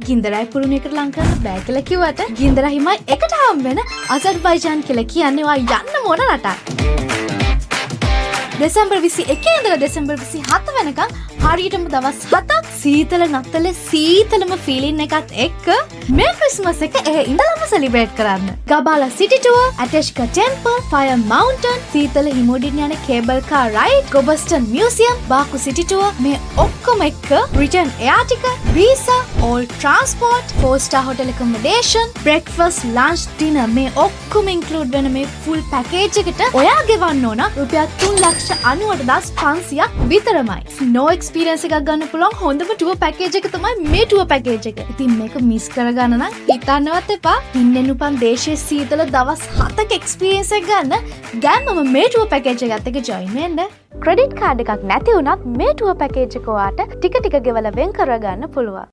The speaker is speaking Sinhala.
ගින්දරයි පුරුණු එකට ලං කරන්න බෑ කියලා කිව්වට, ගින්දර හිමයි එකට හම් වෙන අසර්බයිජාන් කියලා කියන්නේ ඔයා යන්න ඕන රටක්. දෙසැම්බර් 21 ඉඳලා දෙසැම්බර් 27 වෙනකන් හරියටම දවස් 7ක් සීතල නත්තලේ සීතලම ෆීලින් එකත් එක්ක මේ ක්‍රිස්මස් එක එහෙ ඉඳලම සෙලිබ්‍රේට් කරන්න. ගබාලා සිටි ටුවර්, ඇටෙෂ්කා ටෙම්පල්, ෆයර් මවුන්ටන්, සීතල හිම උඩින් යන කේබල් කාර් රයිඩ්, ගොබස්ටන් මියුසියම්, බාකු සිටි ටුවර් මේ ඔක්කොම එක්ක return air ticket, visa, all transport, four star hotel accommodation, breakfast, lunch, dinner මේ ඔක්කොම ඉන්ක්ලූඩ් වෙන මේ ෆුල් පැකේජ් එකට ඔයා ගෙවන්න ඕන රුපියල් 3,98,500ක් විතරමයි. ස්නෝ එක්ස්පීරියන්ස් එකක් ගන්න පුළුවන් හොඳම ටුවර් පැකේජ් එක තමයි මේ ටුවර් පැකේජ් එක. ඉතින් මේක මිස් කරගන්න නම් හිතන්නවත් එපා. ගින්නෙන් උපන් දේශයේ සීතල දවස් 7ක එක්ස්පීරියන්ස් එක ගන්න ගැම්මම මේ ටුවර් පැකේජ් එකත් එක්ක ජොයින් වෙන්න. ක්‍රෙඩිට් කාඩ් එකක් නැති වුණත් මේ ටුවර් පැකේජ් එක ඔයාට ටික ටික ගෙවලා වෙන් කරගන්න පුළුවන්.